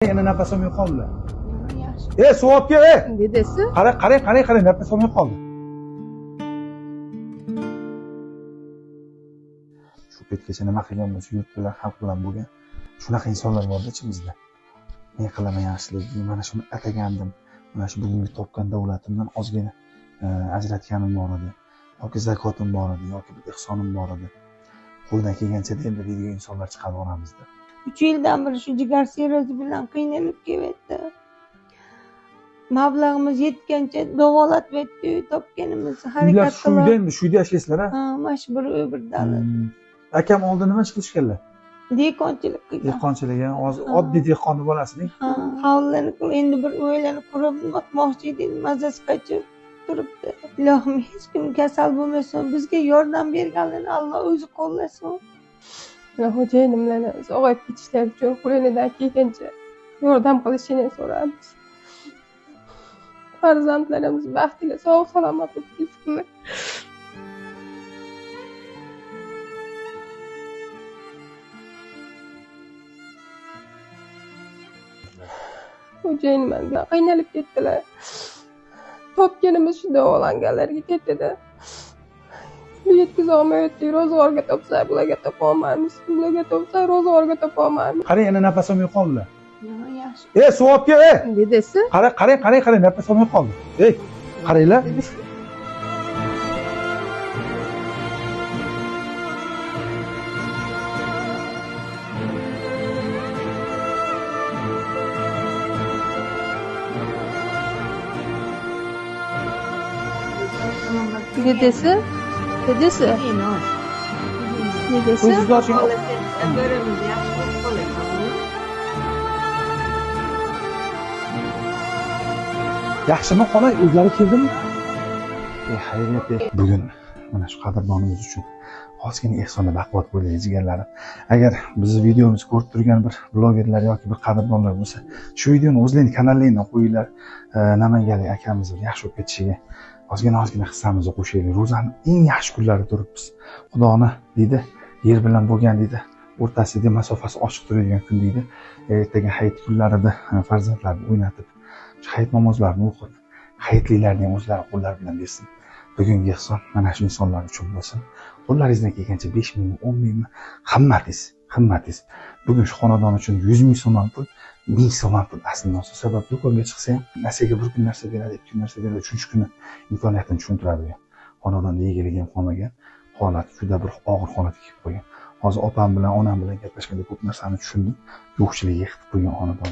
Yana nafas olmay qoldilar. Yaxshi. Suv olib kel, ey! Dedesi. Qarang, qarang, qarang, qarang, nafas olmay qoldi. Shu paytgacha nima qilgan bo'lsa, yurt bilan, xalq bilan bo'lgan. Shunaqa insonlar borda ichimizda. Men qilaman yaxshilik, mana shuni atagandim. Mana shu bugungi topgan davlatimdan ozgina ajratganim bor edi. Yoki zakotim bor edi, yoki bir ihsonim bor edi. Qo'ldan kelgancha endi deydigan insonlar chiqadi oramizda. 3 yildan beri shu jigar sirrozi bilan qiynalib kelyapti. Mablag'imiz yetgancha davolatib etdi, topganimiz harakat qilib. Uylar endi shu uyda yashaysizlar, ha? Ha, mana shu bir uy bir davlat. Akam oldin nima ish qilishganlar? Dehqonchilik qilgan. Dehqonchilik, hozir oddiy dehqonni bolasining. Ha, hovlini endi bir uylarni qurib otmoqchi edik, mazasi qochib turibdi. Ilohim hech kim kasal bo'lmasin, bizga yordam berganlarni Alloh o'zi qo'llasin. Xo'jayinimlarni sog'ayib ketishlari uchun qo'lidan kelgancha yordam qilishini so'ramiz. Farzandlarimiz baxtli, sog' salomat bo'lib ketsinlar. Xo'jayinim qiynalib ketdilar. Topganimiz shu davolanganlarga ketadi. Yetkaza olmayotdik, ro'zg'orga topsak bularga topolmaymiz, bularga topsak ro'zg'orga topolmaymiz. Qarang, yana nafas olmay qoldilar. Yaxshi. Suv olib kel, ey! Dedesi. Qarang, qarang, qarang, qarang, nafas olmay qoldi. Ey, qaranglar. Dedesi. Dedesi. Dedesi. Ko'zingizni oching. Yaxshimi xona, o'zlari keldimi? Xayriyat. Bugun mana shu qadrdonimiz uchun ozgina ehsonda baquvvat bo'laylik jigarlarim. Agar bizni videomizni ko'rib turgan bir blogerlar yoki bir qadrdonlar bo'lsa, shu videoni o'zlaring kanallaringdan qo'yinglar. Namanganlik akamiz yaxshi bo'lib ketishiga ozgina hissamizni qo'shaylik. Ro'zani eng yaxshi kunlari turibmiz. Xudoni deydi, yer bilan bo'lgan deydi, o'rtasida masofasi ochiq turadigan kun deydi. Ertaga hayit kunlarida farzandlarni o'ynatib, hayit namozlarini o'qib, hayitliklarni ham o'zlari qo'llari bilan bersin. Bugungi ehson mana shu insonlar uchun bo'lsin. Qo'llaringizdan kelgancha 5 mingmi, 10 mingmi, himmatingiz, himmatingiz. Bugun shu xonadon uchun 100 ming so'm pul, 1000 so'm pul aslida olsa, sabab do'konga chiqsa ham narsaga bir kun narsa beradi, ikki kun narsa beradi, uchinchi kuni imkoniyatini tushuntiradi. Xonadonda egiligi ham qolmagan, holat juda bir og'ir holatga kelib qolgan. Hozir opam bilan, onam bilan gaplashganda ko'p narsani tushundim. Yo'qchilik yiqitib qo'ygan xonadon.